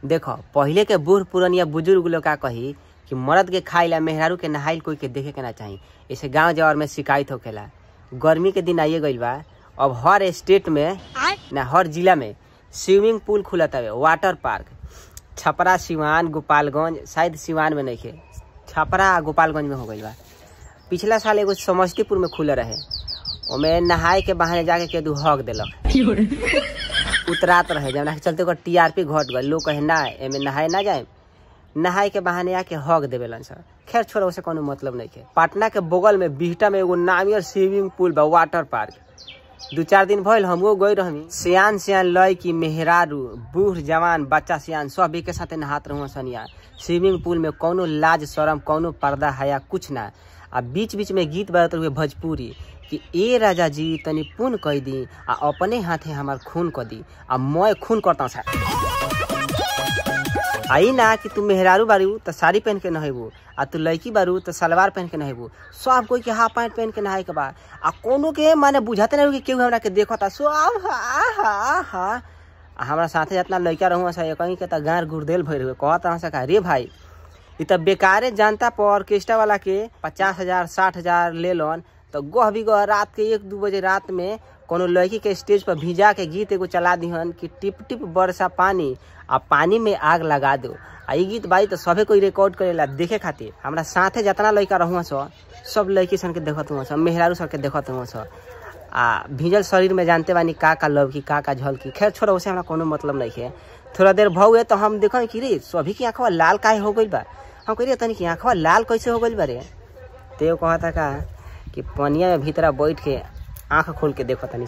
देखो पहिले के बूढ़ पुरनिया बुजुर्ग लोग का कही कि मर्द के खाइला मेहरारू के नहाइल कोई के देखे के ना चाही, ऐसे गांव जवार में शिकायत होखेला। गर्मी के दिन आइए गइल बा, अब हर स्टेट में ना हर जिला में स्विमिंग पूल खुलत हवे, वाटर पार्क। छपरा, सिवान, गोपालगंज, शायद सिवान में नहीं, छपरा गोपालगंज में हो गइल बा। पिछला साल एगो समस्तीपुर में खुले रहे, ओमे नहाए के बहाने जाके के दू हक देलक, उतरात रहे, जौना के चलते ओकर टीआरपी घट गइल। लोग कहे ना एमे नहाए ना जाए, नहाए के बहाने आके हक देवेलन सर। खैर छोड़, उसे कोनो मतलब नहीं है। पटना के बगल में बिहटा में एगो नामियर स्विमिंग पूल बा, वाटर पार्क। 2-4 दिन भइल हमहू गई रहमी। सियान सियान लड़की, मेहरारू, बूढ़ जवान, बच्चा सियान सब एक साथे नहात रहूँ सनिया। स्विमिंग पूल में कोनो लाज शरम, कोनो पर्दा हया कुछ ना। आ बीच बीच में गीत बजत हुए भोजपुरी कि ए राजा जी तनी पुन कह दी आ अपने हाथे हमार खून कर दी, आ मैं खून करता सर। आई ना कि तू मेहरारू बारू तो साड़ी पहन के नहेबू, आ तू लड़की बारू तो सलवार पहन के नहेबू। सब कोई के हाफ पैंट पहन के नहाए के बा, आ कोनो के माने बुझाते नहीं कि केहू हमरा के देखता। सब हा हा हा। आ हमरा साथे जितना लड़का रहूँ सा कहीं के त गार गुर्देल भइल हुए, कहत रहा सा रे भाई इ त बेकारे जनता पर ऑर्केस्ट्रा वाला के 50,000 60,000 ले लन तो गह भी गह रात के 1-2 बजे रात में कोनो लड़की के स्टेज पर भिजा के गीत एगो चला दिहन कि टिप टिप बरसा पानी आ पानी में आग लगा दो। आ ई गीत भाई तो सभे कोई रिकॉर्ड करेला देखे खातिर। हमरा साथे जितना लड़का रहुआ स सब लड़की सन के देखत हुआ स, मेहरारू सन के देखत हुआ स। आ भिजल शरीर में जानते बानी का का लवकी का का झलकी। खैर छोड़, उसे हमरा कोनो मतलब नहीं है। थोड़ा देर भौए तो हम देखो कि रे सभी की आँखवा लाल काहे हो गइल बा। हम कह रही तनी कि आँखवा लाल कैसे हो गइल बा रे। ते कहता का कि पनिया में भीतरा बैठ के आँख खोल के देखो तनी।